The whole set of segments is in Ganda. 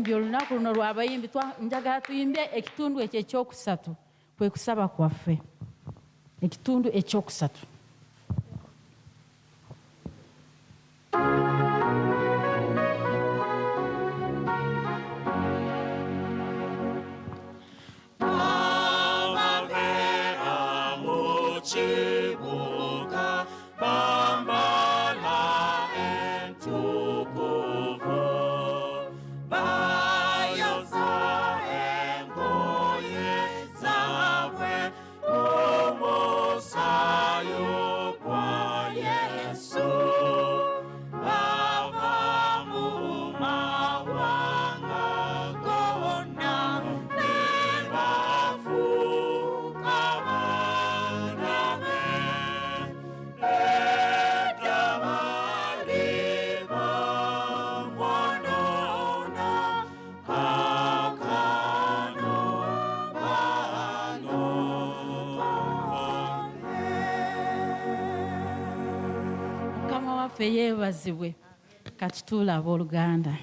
Ng'abayimbi olunaku luno lw'abayimbi njagala tuyimbe ekitundu ekyo ekyokusatu kwe kusaba kwaffe ekitundu ekyokusatu. Mukama waffe yeebazibwe. Katutuule abooluganda.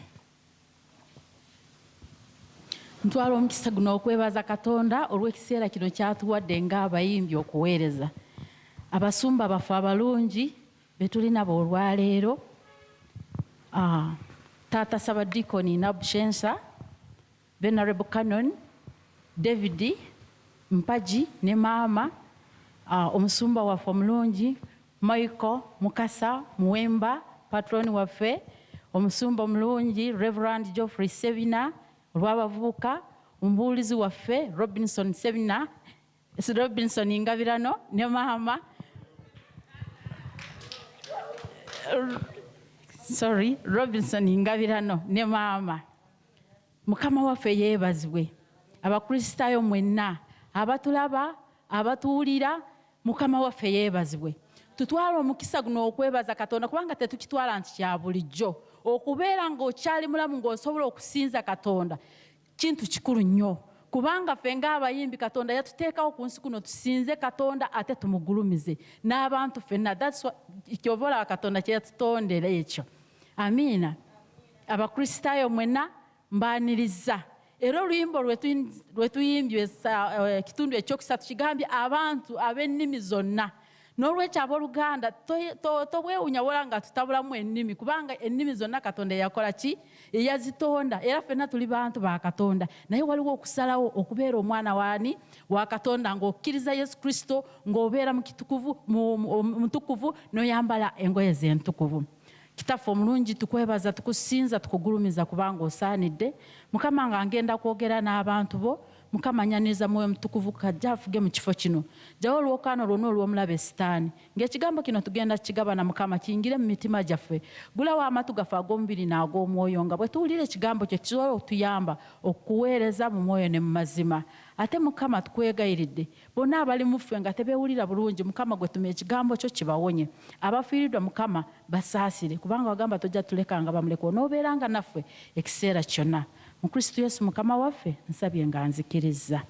Ntwala omukisa guno okwebaza Katonda olw'ekiseera kino ky'atuwadde ng'abayimbi okuweereza. Abasumba baffe abalungi be tuli nabo olwaleero, ah, Taata Ssabadiikoni Nabushensa, Venerable Canon David Mpagi ne maama, ah, omusumba waffe omulungi Michael Mukasa Muwemba, patron waffe, omusumba omulungi Reverand Geoffrey Ssebina olw'abavubuka, omubuulizi waffe Robinson Ssebina, Robinson Ngabirano ne maama sorry Robinson Ngabirano ne maama. Mukama waffe yeebazibwe. Abakristaayo mwenna abatulaba, abatuwulira, Mukama waffe yeebazibwe. Tutwale omukisa guno okwebaza Katonda kubanga tetukitwala nti kya bulijjo okubeera ng'okyali mulamu ng'osobola okusinza Katonda kintu kikulu nnyo kubanga ffe ng'abayimbi Katonda yatuteekawo ku nsi kuno tusinze Katonda ate tumugulumize n'abantu ffenna. That's why ky'ova olaba Katonda kye yatutondera ekyo. Amiina. Abakristaayo mwenna mbaanirizza. Era oluyimba lwe tuyimbye eh, ekitundu ekyokusatu kigambye abantu ab'ennimi zonna. N'olwekyo abooluganda tobwewunya wola nga tutabulamu ennimi kubanga ennimi zonna Katonda eyakola ki? Eyazitonda. Era ffenna tuli bantu ba Katonda. Naye waliwo okusalawo okubeera omwana waani? Wa Katonda ng'okkiriza Yesu Kristo, ng'obeera mu kitukuvu, mutukuvu n'oyambala engoye ze entukuvu. Kitaffe omulungi tukwebaza tukusinza tukugulumiza kubanga osaanidde. Mukama nga ngenda kwogera n'abantu bo, Mukama nyaniriza Mwoyo Mutukuvu kajje afuge mu kifo kino. Jjawo olwokaano lwonna olw'omulabe sitaani. Ng'ekigambo kino tugenda kukigabana Mukama kiyingire mu mitima gyaffe. Ggulawo amatu gaffe ag'omubiri n'ag'omwoyo nga bwe tuwulira ekigambo kyo kisobole okutuyamba okukuweereza mu mwoyo ne mu mazima. Ate Mukama tukwegayiridde Bonna abali mu ffe nga tebewulira bulungi Mukama gwe tuma ekigambo kyo kibawonye. Abafiiridwa Mukama basaasire kubanga wagamba tojja tulekanga bamulekwa onobeeranga naffe ekiseera kyona. Mu Kristo Yesu Mukama waffe nsabye nga nzikirizza.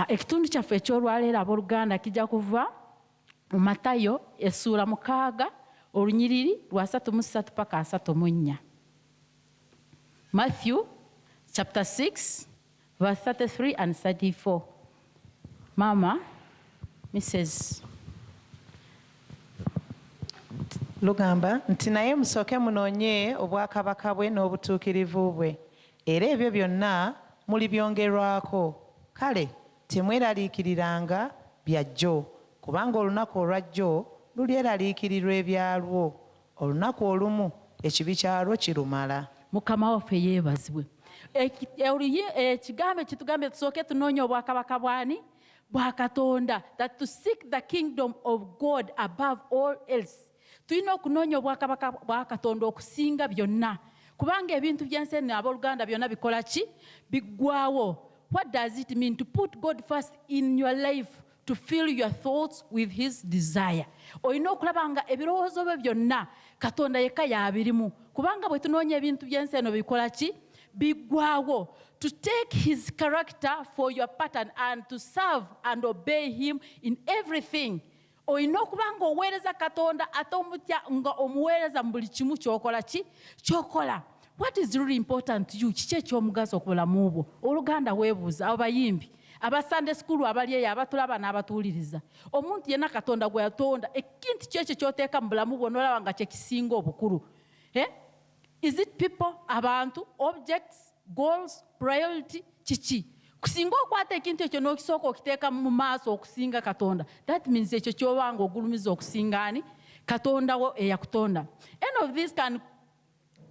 Ekitundu kyaffe eky'olwaleero aboluganda kijja kuva mu Matayo essuula 6 olunyiriri lwa 33 paka 34. Matthew chapter 6 Verse 33 and 34. Maama, Mrs. Lugamba nti, Naye musooke munoonye obwakabaka bwe n'obutuukirivu bwe, era ebyo byonna mulibyongerwako. Kale temweraliikiriranga bya jjo, kubanga olunaku olwa jjo lulyeraliikirirwa ebyalwo. Olunaku olumu ekibi kyalwo kirumala. Mukama waffe yeebazibwe. Ekigambo ekitugambye tusooke tunoonye obwakabaka bwani? Bwa Katonda. That to seek the kingdom of God above all else. Tulina okunoonya obwakabaka bwa Katonda okusinga byonna, kubanga ebintu by'ensi eno abooluganda byonna bikola ki? Biggwawo. What does it mean to put God first in your life? To fill your thoughts with his desire. Olina okulaba nga ebirowoozo byo byonna Katonda yekka y'abirimu, kubanga bwe tunoonya ebintu by'ensi eno bikola ki? Biggwawo. To take his character for your pattern and to serve and obey him in everything. Olina okuba nga oweereza Katonda ate omutya nga omuweereza mu buli kimu ky'okola ki? Ky'okola. What is really important to you? Kiki ekyomugaso ku bulamu bwo? Oluganda, weebuuza. Abayimbi aba Sunday school abali eyo, abatulaba n'abatuwuliriza, omuntu yenna Katonda gwe yatonda, ekintu kyekyo kyoteeka mu bulamu bwo nolaba nga kyekisinga obukulu, eh? Is it people, abantu, objects, goals, priority? Kiki kusinga okwata ekintu ekyo n'okisooka okiteeka mu maaso okusinga Katonda? That means ekyo kyobanga ogulumiza okusinga ani? Katonda wo eyakutonda. Any of this can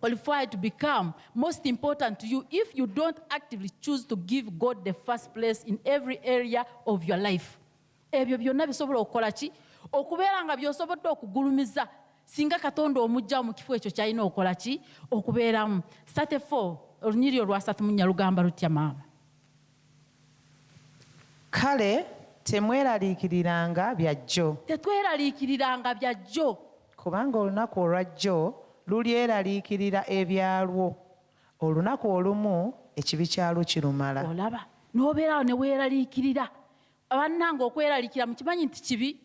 qualify to become most important to you if you don't actively choose to give God the first place in every area of your life. Ebyo byonna bisobola okukola ki? Okubeera nga byosobodde okugulumiza singa Katonda omugjawo mu kifo ekyo kyalina okukola ki? Okubeeramu. 34, olunyiri olwasatu munya lugamba lutya, maama? Kale temweraliikiriranga byajjo. Tetweraliikiriranga byajjo. Kubanga olunaku olwajjo lulyeraliikirira ebyalwo. Olunaku olumu ekibi kyalwo kirumala. Olaba n'obeerawo ne weeraliikirira. Bannange, okweraliikirira mukimanyi nti kibi.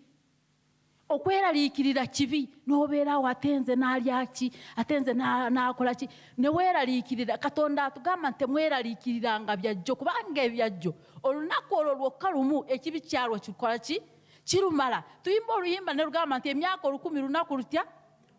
Okweraliikirira kibi. N'obeerawo, ate nze naalya ki? Ate nze naakola ki? Ne weeraliikirira. Katonda atugamba nti temweraliikiriranga byajjo, kubanga ebyajjo, olunaku olwo lwokka lumu, ekibi kyalwo kikola ki? Kirumala. Tuyimba oluyimba ne lugamba nti emyaka 1000 lunaku lutya?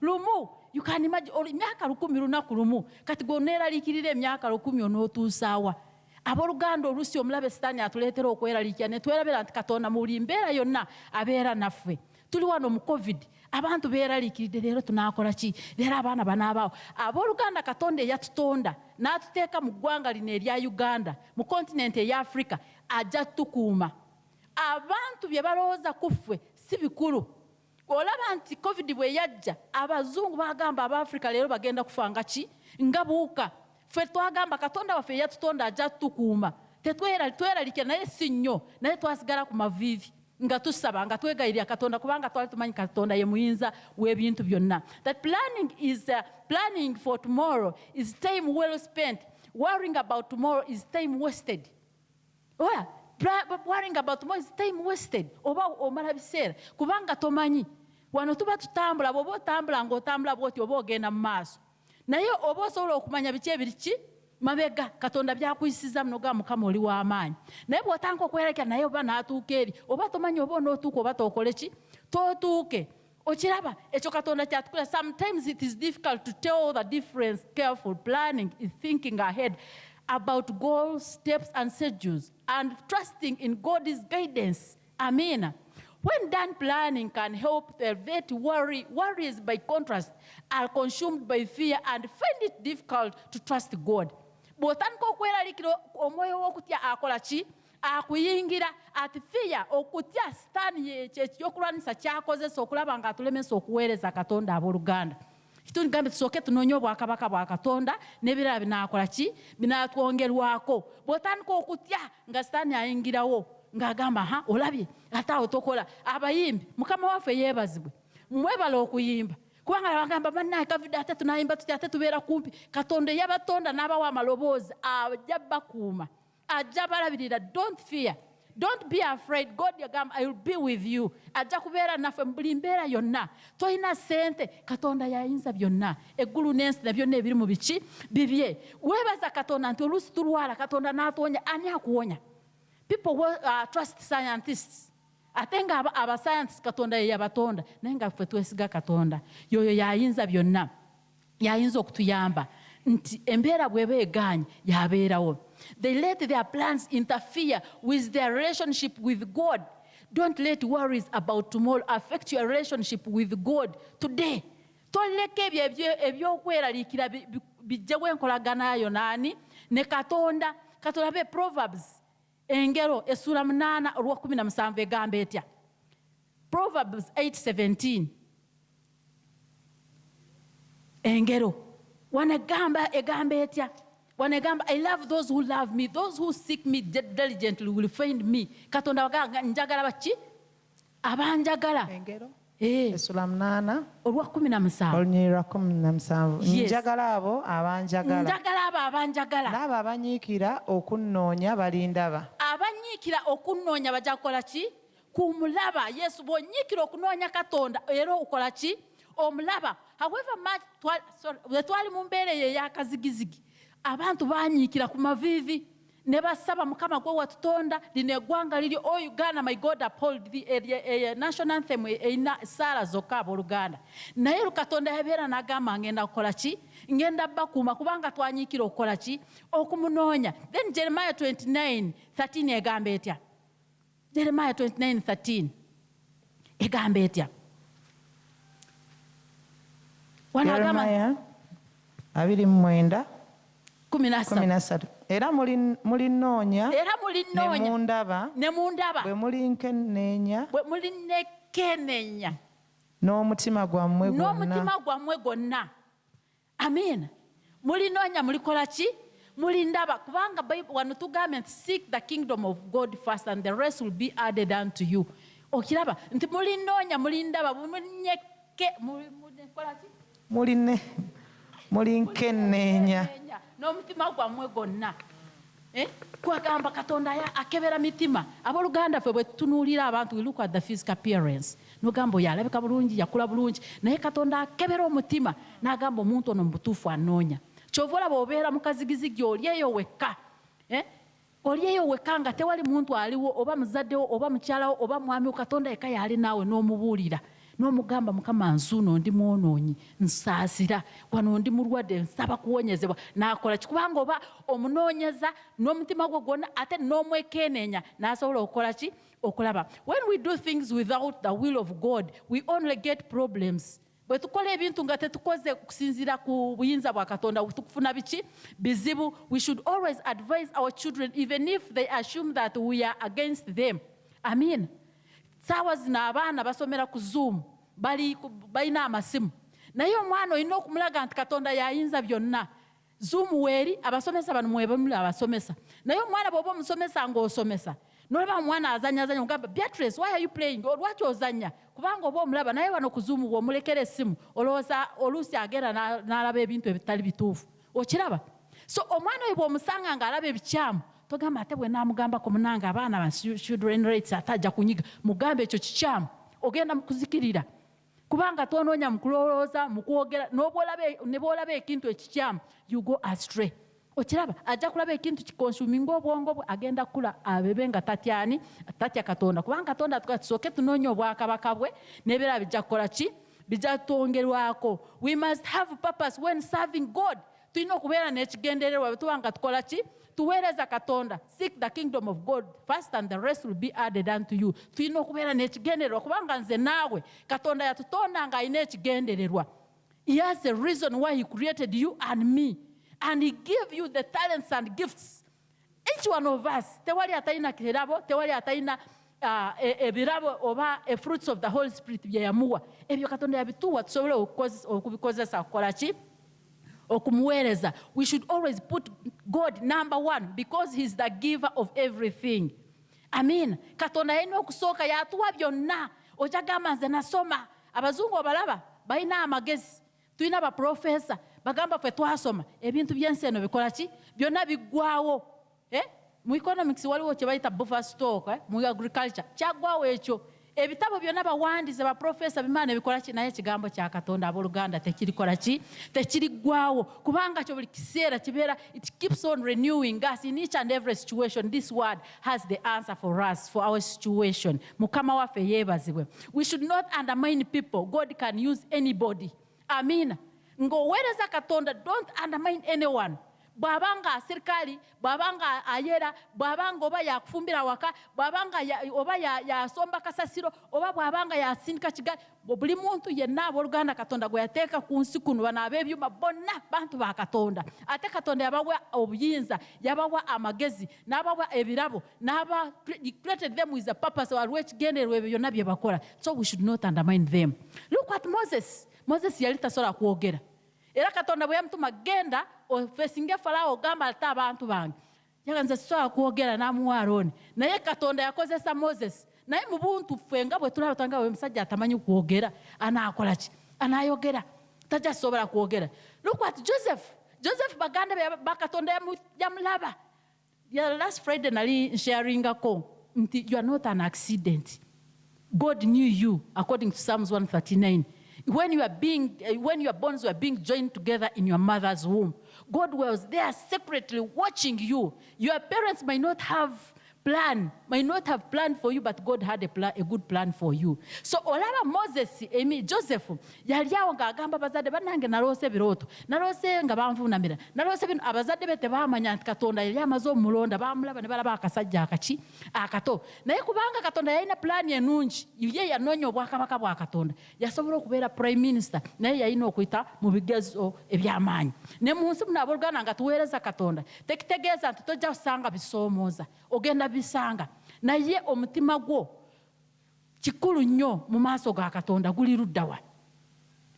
Lumu. You can imagine, emyaka 1000 lunaku lumu. Kati gwe oneeraliikirira emyaka 1000, onootuusaawa? Abooluganda, oluusi omulabe Sitaani atuleetera okweraliikira ne twerabira nti Katonda mu buli mbeera yonna abeera naffe. Tuli wano mu COVID, abantu beeraliikiridde, leero tunaakola ki? Leero abaana banaabaawo? Abooluganda, Katonda eyatutonda n'atuteeka mu ggwanga lino erya Uganda, mu kontinenti eya Africa, ajja tukuuma. Abantu bye balowooza ku ffe si bikulu. Olaba nti COVID bwe yajja, abazungu bagamba Abaafrika leero bagenda kufa nga ki? Nga buuka. Ffe twagamba Katonda waffe eyatutonda ajja tukuuma. Tetweralikira, naye si nnyo, naye twasigala ku maviivi nga tusaba, nga twegayirira Katonda, kubanga twali tumanyi Katonda ye muyinza w'ebintu byonna. That planning is planning for tomorrow is time well spent. Worrying about tomorrow is time wasted. Oya, worrying about tomorrow is time wasted. Oba omala biseera, kubanga tomanyi. Wano tuba tutambula, bw'oba otambula ng'otambula bw'oti, oba ogenda mu maaso, naye oba osobola okumanya biki ebiri ki mabega Katonda byakuyisiza munoga. Mukama oli w'amaanyi. Naye bw'otandika okwereka, naye oba n'atuuka eri, oba tomanyi oba onootuuka oba tookole ki, tootuuke. Okiraba ekyo Katonda kyatukola. Sometimes it is difficult to tell the difference. Careful planning is thinking ahead about goals, steps and schedules and trusting in God's guidance. Amina. When done, planning can help to elevate worry. Worries, by contrast, are consumed by fear and find it difficult to trust God. Bw'otandika okweraliikira, omwoyo w'okutya akola ki? Akuyingira. Ati fear, okutya, Sitaani kyekyokulwanisa kyakozesa okulaba nga atulemesa okuweereza Katonda. Abooluganda, kitugambe tusooke tunoonye obwakabaka bwa Katonda, n'ebirala binaakola ki? Binaatwongerwako. Bw'otandika okutya, nga Sitaani ayingirawo ng'agamba, ha, olabye, ate awo tokola. Abayimbi, Mukama waffe yeebazibwe, mwebala okuyimba, kubanga bagamba, bannaye kavudde, ate tunayimba tutya? Ate tubeera kumpi. Katonda eyabatonda n'abawa amaloboozi ajja bakuuma, ajja balabirira. Don't fear, don't be afraid. God yagamba, "I will be with you." Ajja kubeera naffe mu buli mbeera yonna. Tolina ssente, Katonda yayinza byonna. Eggulu n'ensi na byonna ebiri mu biki bibye. Weebaza Katonda nti oluusi tulwala, Katonda n'atuwonya. Ani akuwonya? People will trust scientists, ate nga abascientists Katonda ye yabatonda, naye nga ffe twesiga Katonda. Yoyo yayinza byonna, yayinza okutuyamba nti embeera bw'eba egaanye, yabeerawo. They let their plans interfere with their relationship with God. Don't let worries about tomorrow affect your relationship with God today. Toleka ebyo ebyokweraliikira bijjewo enkolagana yo naani? Ne Katonda. Katulabe Proverbs, Engero, essuula 8 olwa 17, egamba etya? Proverbs 8:17, Engero. Wano egamba etya? Wano egamba, "I love those who love me. Those who seek me diligently will find me." Katonda wagamba, njagala baki? Abanjagala. Engero. Eh. Esula 8. Olwa 17. Olunyiriri lwa 17. Yes. Njagala abo abanjagala. Njagala abo abanjagala. N'abo abanyiikira okunnoonya balindaba. Abanyiikira okunnoonya bajja kukola ki? Kumulaba. Yesu, bw'onyiikira okunoonya Katonda, era okola ki? Omulaba, however much bwe twali mu mbeera eyo ey'akazigizigi, abantu banyiikira ku maviivi ne basaba, "Mukama, gwe watutonda, lino eggwanga liri o Uganda, my God uphold the national anthem erina saala zokka, abooluganda. Naye Katonda yabeera n'agamba, "Ngenda kukola ki? Ngenda bakuuma," kubanga twanyiikira okukola ki? Okumunoonya. Then Jeremiah 29 13 egamba etya? Jeremiah 29 13 egamba etya? Wano agamba Yeremiya 29 13. 13. Era mulinnoonya Era ne mulinnoonya mundaba ne mundaba bwe mulinkenneenya bwe mulinnekenenya n'omutima gwammwe gwonna. N'omutima gwammwe gwonna. Amiina. Mulinoonya, mulikola ki? Mulindaba. Kubanga Bible wano tugambye nti seek the kingdom of God first and the rest will be added unto you. Okiraba nti mulinoonya, mulindaba, mulinyeke mulikola ki? Mulinkenneenya n'omutima gwammwe gwonna. Eh? Kwagamba Katonda akebera mitima. Abooluganda, ffe bwe tutunuulira abantu, we look at the physical appearance, nogamba oyo alabika bulungi, yakula bulungi, naye Katonda akebera omutima n'agamba omuntu ono mu butuufu anoonya. Kyova olaba obeera mu kazigizigi, oli eyo wekka, eh? Oli eyo wekka nga tewali muntu aliwo, oba muzaddewo, oba mukyalawo, oba mwami wo, Katonda yekka yali naawe, n'omubuulira n'omugamba, "Mukama, nzuuno, ndi mwonoonyi, nsaasira, wano ndi mulwadde, nsaba kuwonyezebwa." N'akola ki? Kubanga oba omunoonyeza n'omutima gwo gwonna ate n'omwekeneenya, n'asobola okukola ki? Okulaba. When we do things without the will of God, we only get problems. Bwe tukola ebintu nga tetukoze kusinziira ku buyinza bwa Katonda, tukufuna biki? Bizibu. We should always advise our children, even if they assume that we are against them. Amin. Saawa zino abaana basomera ku Zoom, balina amasimu, naye omwana olina okumulaga nti Katonda yayinza byonna. Zoom weeri, abasomesa bano mwebemuli abasomesa, naye omwana bw'oba omusomesa ng'osomesa nolaba omwana azanyazanya, ogamba, "Beatrice, why are you playing? Lwaki ozanya?" Kubanga oba omulaba. Naye wano ku Zoom bw'omulekera essimu, olowooza oluusi agenda n'alaba ebintu ebitali bituufu. Okiraba? So omwana oyo bw'omusanga ng'alaba ebikyamu, togamba ate bwe naamugambako munange abaana ba children rights ate ajja kunyiga. Mugambe ekyo kikyamu, ogenda mu kuzikirira, kubanga tonoonya mu kulowooza, mu kwogera, ne bw'olaba ekintu ekikyamu, you go astray. Okiraba? Ajja kulaba ekintu kiconsuminga obwongo bwe, agenda kula abebe nga tatyani, tatya Katonda, kubanga Katonda atuga tusooke tunoonye obwakabaka bwe, n'ebirala bijja kukola ki? Bijja twongerwako. We must have purpose when serving God. Tulina okubeera n'ekigendererwa bwe tuba nga tukola ki? Tuweereza Katonda. Seek the kingdom of God first and the rest will be added unto you. Tulina okubeera n'ekigendererwa, kubanga nze naawe Katonda yatutonda ng'alina ekigendererwa. He has a reason why he created you and me, and he gave you the talents and gifts, each one of us. Tewali atalina kirabo, tewali atalina ebirabo oba fruits of the Holy Spirit bye yamuwa. Ebyo Katonda yabituwa tusobole okubikozesa kukola ki? Okumuweereza. We should always put God number one because he's the giver of everything. Amin. Katonda yalina okusooka, yatuwa byonna. Ojja gamba, "Nze nasoma." Abazungu obalaba balina amagezi, tulina baprofesa, bagamba, "Ffe twasoma." Ebintu by'ensi eno bikola ki? Byonna biggwawo. Eh? Mu economics waliwo kye bayita buffer stock, eh? Mu agriculture kyaggwawo ekyo. Ebitabo byonna bawandiise, baprofesa bimaana ebikola ki? Naye ekigambo kya Katonda, abooluganda, tekirikola ki? Tekiriggwawo, kubanga kyo buli kiseera kibeera, it keeps on renewing us in each and every situation. This word has the answer for us, for our situation. Mukama waffe yeebazibwe. We should not undermine people. God can use anybody. Amiina. Ng'oweereza Katonda, don't undermine anyone. Bw'aba nga asirikali, bw'aba nga ayera, bw'aba nga oba yakufumbira waka, bw'aba nga oba yasomba kasasiro, oba bw'aba nga yasindika kigali, buli muntu yenna, abooluganda, Katonda gwe yateeka ku nsi kuno, bano ab'ebyuma bonna bantu ba Katonda. Ate Katonda yabawa obuyinza, yabawa amagezi, n'abawa ebirabo, n'aba he created them with a purpose. Waliwo ekigendererwa ebyo byonna bye bakola, so we should not undermine them. Look at Moses. Moses yali tasobola kwogera, era Katonda bwe yamutuma, "Genda ofacinge Falawo, ogamba ate abantu bange," yaga, "Nze sisobola kwogera," n'amuwa Arooni. Naye Katonda yakozesa Moses. Naye mu buntu ffe nga bwe tulaba twanga we musajja atamanyi kwogera anaakola ki? Anaayogera? Tajja kusobola kwogera. Look at Joseph. Joseph, baganda be bakatonda yamulaba. Yeah, last Friday nali nsharingako nti you are not an accident. God knew you according to Psalms 139. When your bones were being joined together in your mother's womb, God was there secretly watching you. Your parents might not have planned for you, but God had a good plan for you. So olaba Moses, emi Joseph yali awo ng'agamba bazadde, "Bannange, naloose ebirooto, naloose nga banvuunamira, naloose bino." Abazadde be tebaamanya nti Katonda yali amaze omulonda. Bamulaba ne balaba akasajja akaki akato, naye kubanga Katonda yalina pulaani ennungi, ye yanoonya obwakabaka bwa Katonda, yasobola okubeera prime minister, naye yalina okuyita mu bigezo eby'amaanyi. Ne mu nsi muno, abooluganda, nga tuweereza Katonda, tekitegeeza nti tojja kusanga bisoomooza, ogenda bisanga, naye omutima gwo kikulu nnyo mu maaso ga Katonda. Guli luddawa?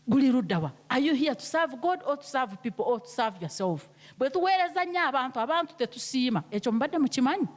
Guli luddawa? Are you here to serve God or to serve people or to serve yourself? Bwe tuweereza nnyo abantu, abantu tetusiima. Ekyo mubadde mukimanyi?